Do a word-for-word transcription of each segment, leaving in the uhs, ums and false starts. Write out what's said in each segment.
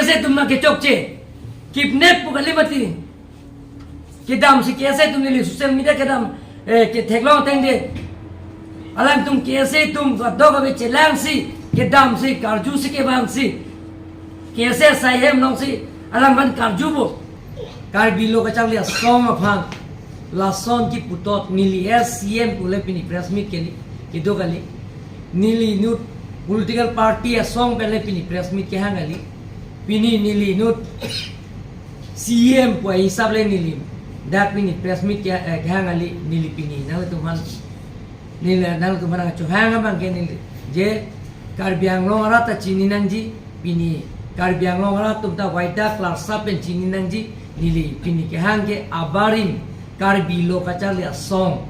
KSA atum nangkechokche. Kidnap pu kali mati. Kedamsi KSA atum neli social media kedam, eh, ketheklong ateng de. Alangtum KSA atum kadokave chelangsi, kedamsi, karjusi kevangsi. KSA asai hem alongsi, alangphan karjupo. Karbi Lo Kacharli Asong aphan lason kiputot neli as CEM pule pini press meet keni, kedo kali. Neli inut political party asong penle pini press meet kehang kali. Pini neli inut CEM pu ahisap le neli dak pini press meet ke, eh, kehang kali, neli pini nangtumphan, neli nangtumphan nangchohang abang ke neli je Karbi Anglong arat ta chini nangji, pini Karbi Anglong arat atum ta waidak klarsa pen chini nangji, neli pini kehang ke abarim Karbi Lo Kacharli Asong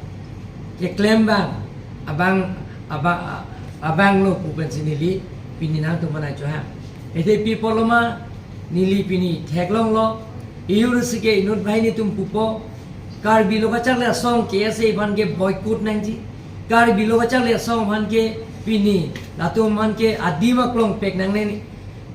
keklem abang, abang, abang, abang lo pu pensi neli pini nangtumphan nangchohang. Ede pi apotlo ma neli pini theklonglo, ejor si ke inut banghini atum pupo, Karbi Lo Kacharli Asong KSA aphan ke boycott nangji, Karbi Lo Kacharli Asong aphan ke pini latum aphan ke adim aklong pek nangne,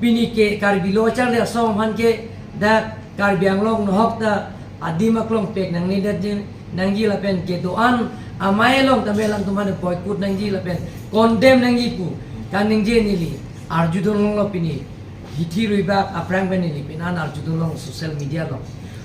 pini ke Karbi Lo Kacharli Asong aphan ke dak Karbi Anglong nohok ta adim aklong pek nangne det je nangji lapen kedo-an amei along tame alangtum aphan boycott nangji lapen condemn nangji pu kaningje neli arjudun longlo pini hithi ruibak aphrang pen neli pini an arjudun long social media along.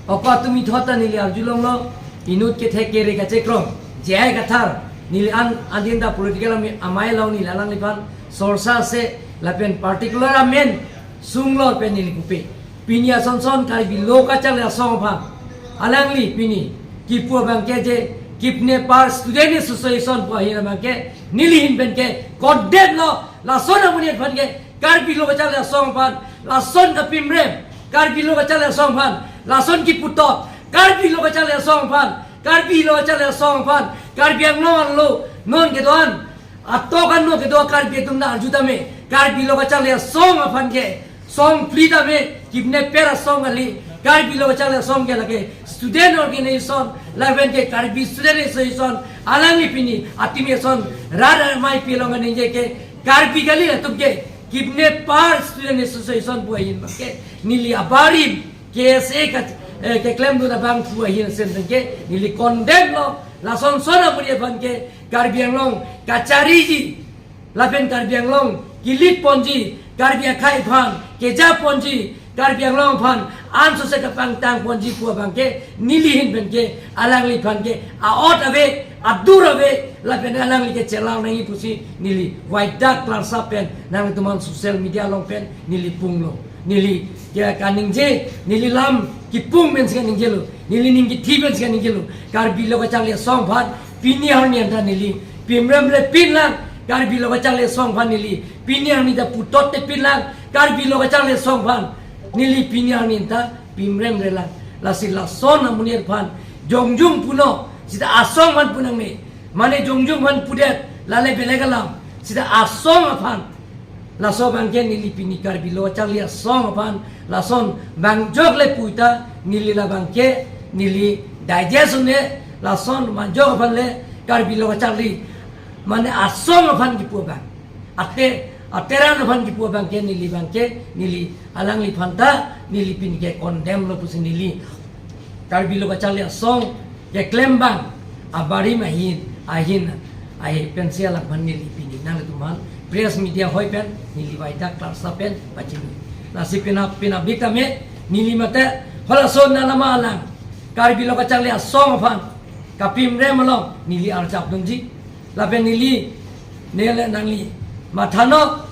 Opa tumi thot ta neli arjulonglo, inut kethek kere kachekrong, J I Kathar, neli an adin ta political amei, amei along neli alangliphan sorsa se lapen particular amen sunglo pen neli pupe. Pini asonson Karbi Lo Kacharli Asong aphan alangli pini kipu abang ke je kidnapper student association pu ahin abang ke neli ahin pen ke condemn lo, lason amonit aphan ke Karbi Lo Kacharli Asong aphan lason kapimrem, Karbi Lo Kacharli Asong aphan lason kiputot, Karbi Lo Kacharli Asong aphan, Karbi Lo Kacharli Asong aphan, Karbi Anglong arlo non kedo-an atok ano kedo Karbi atum nang arju tame, Karbi Lo Kacharli Asong aphan ke song phli tame, kidnapper asong kali, Karbi Lo Kacharli Asong ke lake student organization, lapen ke Karbi Student Association, alangli pini atim ason rat amei pi along kaningje ke Karbi kali, latum ke kidnapper student association pu ahin abang ke neli abarim KSA ka, eh, keklemdun abang pu ahin asem pen ke neli condemn lo, lasonson amonit aphan ke Karbi Anglong kachariji lapen Karbi Anglong kilit ponji, Karbi akhei aphan keja ponji, Karbi Anglong aphan ansose kapangtang ponji pu abang ke neli ahin pen ke alangliphan ke a-ot ave, adur ave, lapen alangli ke chelang nangji pusi neli waidak klarsa pen nangtumphan social media along pen neli punglo. Neli ke kaningje, neli lam kipung pensi kaningjelo, neli ning kithi pensi kaningjelo. Karbi Lo Kacharli Asong aphan pini arni anta neli pimrem le pinlang, Karbi Lo Kacharli Asong aphan neli pini arni ta putot te pinlang, Karbi Lo Kacharli Asong aphan neli pini arni anta pimrem relang. Lasi lason amonit aphan jongjung puno, sita asong aphan pu nangne, mane jongjung aphan pudet, lale belek alam, sita asong aphan. Laso abang ke neli pini Karbi Lo Kacharli Asong aphan lason bangjok le pu ta neli labang ke neli digest un-e, lason bangjok aphan le Karbi Lo Kacharli mane asong aphan kipu abang, ate ateran aphan kipu abang ke neli abang ke neli alangliphan ta neli pini ke condemn lo pusi neli Karbi Lo Kacharli Asong keklem abang abarim ahin, ahin, ahin pensi alangphan neli pini nangtumphan press media hoi pen neli waidak klarsa pen pachini. Lasi pina, pina bik tame neli mate halason nalama alang Karbi Lo Kacharli Asong aphan kapimrem along neli arjap dunji. Lapen neli, neli nangli mathanok,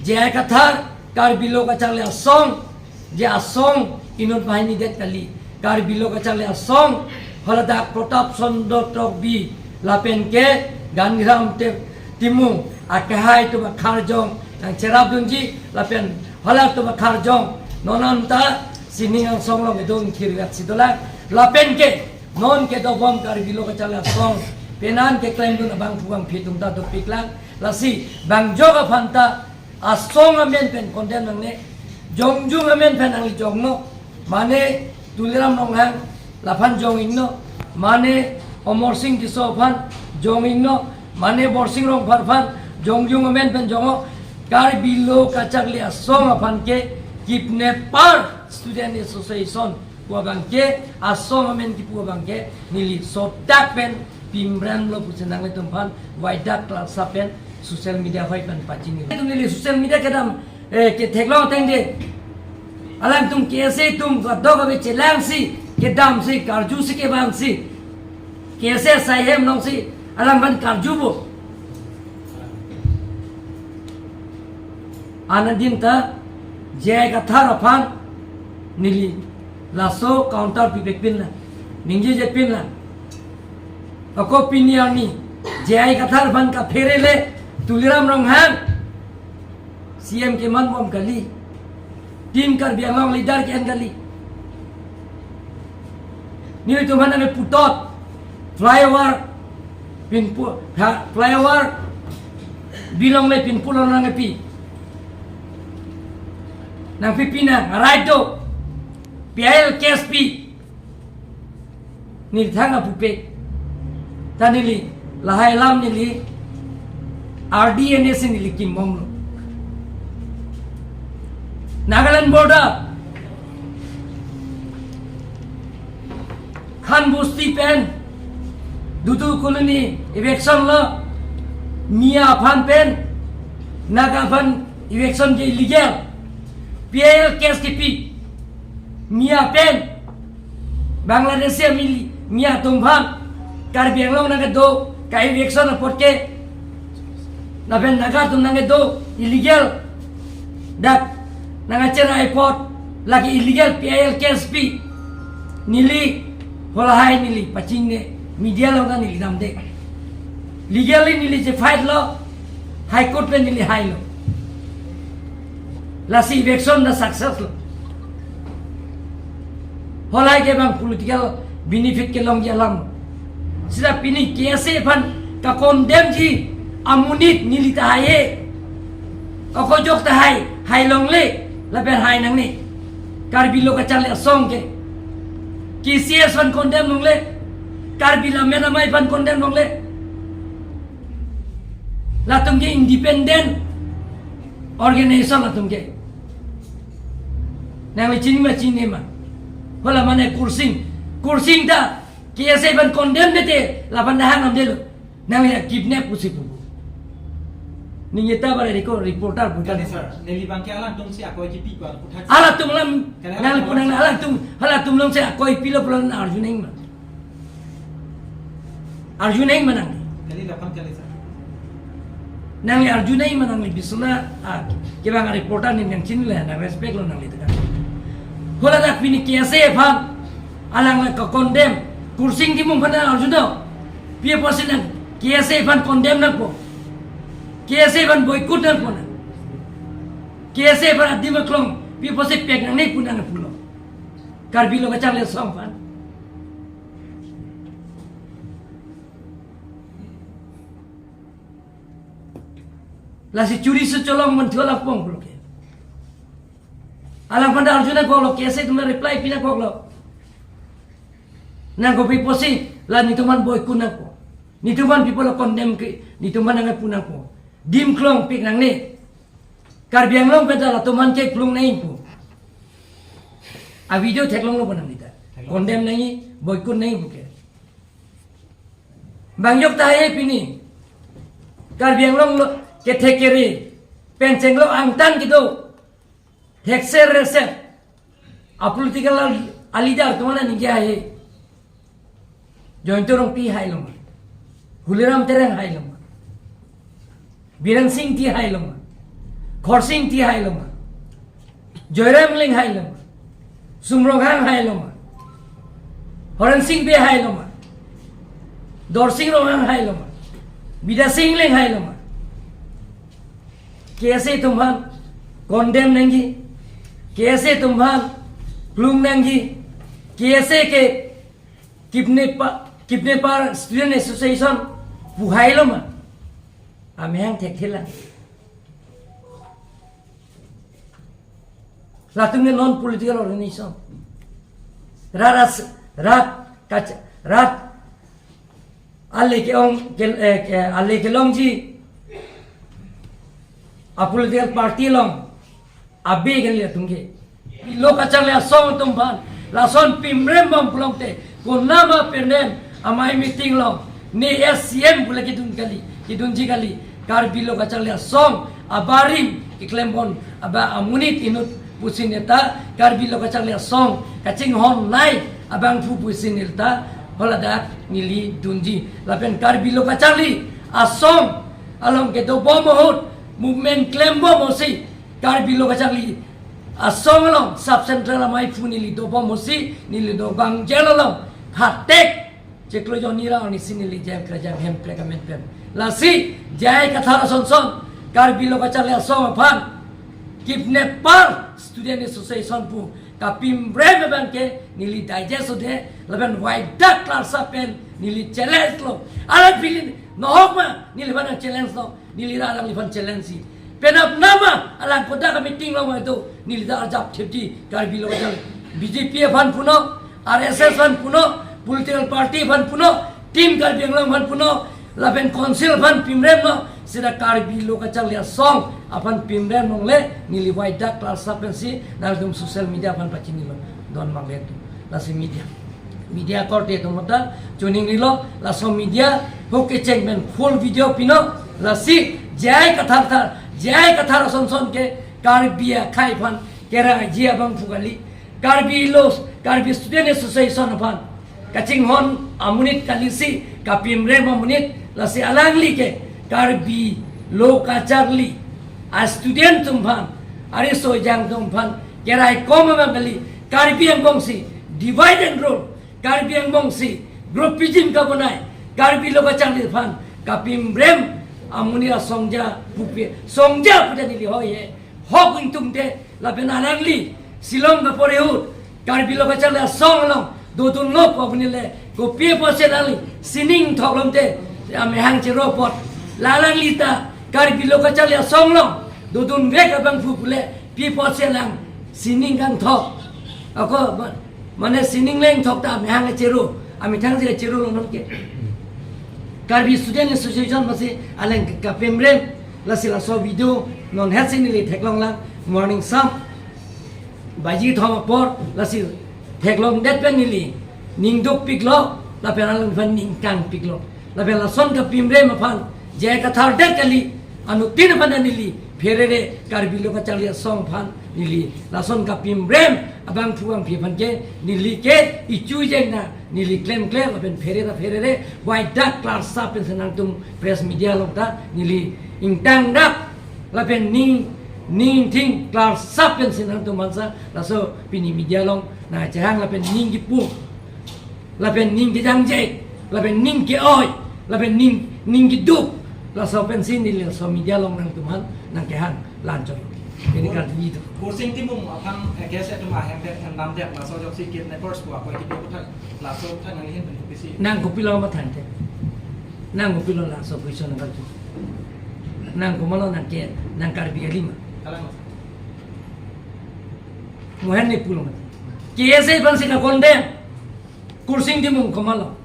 J I Kathar, Karbi Lo Kacharli Asong, je asong inut banghini det kali. Karbi Lo Kacharli Asong, haladak Pratap Chandra Tokbi, lapen ke Gandhiram Te-, Timung, akehai atum akharjong nangcherap dunji, lapen halatum akharjong non anta sining angsong along edun khirgat si dolang, lapen ke non kedobom Karbi Lo Kacharli Asong penan keklemdun abang pu abang phi atum ta dopiklang. Lasi bangjok aphan ta asong amen pen condemn nangne, jongjung amen pen nangli jongno, mane Tuliram Ronghang laphan jong ingno, mane Amarsing Tisso aphan jong ingno, mane Borsing Rongphar aphan jongjung amen pen jongno. Karbi Lo Kacharli Asong aphan ke Kidnapper Student Association pu abangke, asong amen kipu abangke, neli sodak pen pimran lo pusi nanglitum aphan waidak klasa pen social media hoi pen pachini. Nelitum neli social media kedam, eh, ketheklong ateng de. Alangtum K S A atum kadokave chelangsi, kedamsi, karjusi, kevangsi, K S A asai hem alongsi alangphan karjupo. Anadin ta J I Kathar aphan neli laso counter pipekpin lang, ningjejetpin lang. Ako pini arni J I Kathar aphan kaphere le Tuliram Ronghang C M keman bom kali. Team Karbi Anglong leader ke-en kali. Nelitum aphan nangkeputot flyover pinpu, ha, flyover bilong le pinpu long nangkepi. Nangpipi nang, right do. P I L case pi. Neli thang apupe. Ta neli lahai alam neli R D N A si neli kimbomlo. Nagaland border, Khan Bosti pen Dudu colony eviction lo, Miya aphan pen, Naga aphan eviction ke illegal. P I L case kipi. Miya pen Bangladeshi amili, Miya atum aphan Karbi Anglong nangkedo ka-eviction apot ke, lapen Naga atum nangkedo illegal, dak nangkacherai apot, lake illegal P I L case pi. Neli halahai neli pachinine, media along ta neli damde. Legally neli che-file lo, High Court pen neli hailo. Lasi eviction ta success lo. Halahai ke bang political benefit kelongji alam. Seta pini K S A aphan ka-condemn ji amonit neli ta haihe. Ako ajok ta hai, hai longle, lapen hai nangne. Karbi Lo Kacharli Asong ke. K C S aphan condemn longle, Karbi Lammet Amei aphan condemn longle. Latum ke independent organization latum ke. Nangli chini ma chini ma. Hala mane Kursing. Kursing ta K S A aphan condemn nete, laphan dah hang amdelo. Nangli kidnap pusi pupu. Ningje ta bare riko reporter bukan. Kali sir, neli abangke alangtum si akoi kipi ko puthak. Alangtum alam, kali nangli alam punang alangtum, alangtum alongsi akoi pilo pulang arju nang ma. Arju nang ma nangli. Kali laphan kali sir. Nangli arju nang ma nangli bisuna, ah, kevang reporter ni nangchinine, nang respect lo nangli tekan. Hala dak pini K S A aphan, alang la ka-condemn, Kursing Timung aphan arju do. Pi apotsi nang K S A aphan condemn nangpo. K S A aphan boycott nangpo nang. K S A aphan adim aklong, pi apotsi pek nangne pu nangpulo. Karbi Lo Kacharli Asong aphan. Lasi churi su cholong man thulang pong pulo ke. Alangphan ta arju nangkoklo, K S A atum reply pi nangkoklo. Nangkok pi apotsi, la netum aphan boycott nangpo. Netum aphan pi apot lo condemn ke, netum aphan nangpu nangpo. Dim klong pik nangne. Karbi Anglong pen ta latum aphan ke klung nangpo. A video theklonglo po nangli ta. Theklong. Condemn nangji, boycott nangji pu ke. Bang ajok ta hai pini. Karbi Anglong lo kethek kere. Pen chenglo angtan kedo. Thekser reser. A political a leader atum aphan ningje hai. Jayanta Rongpi hailo ma. Holiram Terang hailo ma. Biren Singh Engti hailo ma. Khorsing Engti hailo ma. Joyram Engleng hailo ma. Sum Ronghang hailo ma. Horen Sing Bey hailo ma. Dorsing Ronghang hailo ma. Bidya Sing Engleng hailo ma. K S A atum aphan condemn nangji. K S A atum aphan klung nangji. K S A ke kidnapper, kidnapper Student Association pu hailo ma. Amahang thekthelang. Latum ke non political organization. Rat as, rat kac-, rat ale ke-ong ke, eh, ke, ale kelongji a political party along abe kali latum ke. Lo kacharli asong atum aphan lason pimrem bom pulote, konama pimrem, amei meeting along ne S C M pule kedun kali, kedunji kali. Karbi lo kacharli asong abarim keklem pon abang amonit inut pusi neta, Karbi lo kacharli asong kachinghon nai abangphu pusi neta, haladak neli dunji. Lapen Karbi lo kacharli asong along kedo bom ahut movement klem bom ahutsi Karbi lo kacharli asong along sub central amei aphu neli do bom ahutsi neli do bang jail along phatek chiklo jonni ra arnisi neli jail krejang hem krek amen pen. Lasi J I Kathar ason son Karbi lo kacharli asong aphan kidnapper student association pu kapimrem abang ke neli digest ode, lapen waidak klarsa pen neli challenge lo. Alang pilin nohok ma neli aphan challenge lo. Neli ra alangliphan challenge si. Penap nama alang kodak meeting along ma do, neli ta arjap thepji. Karbi lo kacharli, B J P aphan punon, R S S aphan punon, political party aphan punon, Team Karbi Anglong aphan punon, lapen council aphan pimrem non, seta Karbi lo kacharli asong aphan pimrem longle, neli waidak klarsa pensi nangtum social media aphan pachinilo, don mangle tu. Lasi media, media korte atum ta choningrilo, laso media hok kecheng pen full video pinon. Lasi J I Kathar, J I Kathar ason son ke Karbi akhei aphan kerangji abangphu kali, Karbi lo, Karbi Student Association aphan kachinghon amonit kalisi kapimrem amonit. Lasi alangli ke Karbi lo kacharli a student atum aphan, ariso ejang atum aphan keraikom abang kali. Karbi angbong si divide and rule, Karbi angbong si groupism kabonai, Karbi lo kacharli aphan kapimrem amonit asongja pupe, songja puja neli hoi he. Hok ingtungte lapen alangli Shillong kapore ahut Karbi lo kacharli asong along dodunlo pu amonit le kopi apotsi alangli sining thok lomte amehang chero apot, la alangli ta Karbi lo kacharli asong along dodunvek abangphu pule pi apotsi alang sining kangthok? Ako ma-, mane sining lengthok ta amehang chero, amethang si chero lo non ke. Karbi Student Association masi alang kapimrem. Lasi laso video non hetsi neli theklong lang, morning sam baji thom apor, lasi theklongdet pen neli ning dukpiklo, lapen alangliphan ning kangpiklo. Lapen lason kapimrem aphan J I Kathar det kali, anuttin aphan neli pherere, Karbi lo kacharli asong aphan neli lason kapimrem abangphu bangphi aphan ke neli ke ichu jeng na neli klemklem lapen pherere pherere waidak klarsa pensi nangtum press media along ta neli ingtangdak lapen ning, ning thing klarsa pensi nangtum mansa laso pini media along nangchehang lapen ning kipu, lapen ning kejangje, lapen ning ke-oi, lapen ning, ning keduk, laso pensi neli laso media along nangtum aphan nangkehang lanchon. Ini kan itu. Kursing Timung aphan, eh, case atum ahem det, endam det, laso ajoksi kidnappers pu ako kipi aphuthak, laso aphuthak nangli ahin pen kopisi. Nang kopilo matha te. Nang kopilo laso question nang karju. Nang komatlo nang ke, nang Karbi kali ma. Kalang. Mohen ne pulo matha. K S A aphansi ka-condemn Kursing Timung komatlo?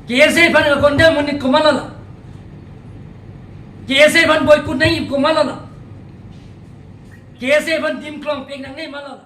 K S A aphan ka-condemn amonit komatlo la? K S A aphan boycott nangji komatlo la? K S A aphan dim klong pek nangne matlo la?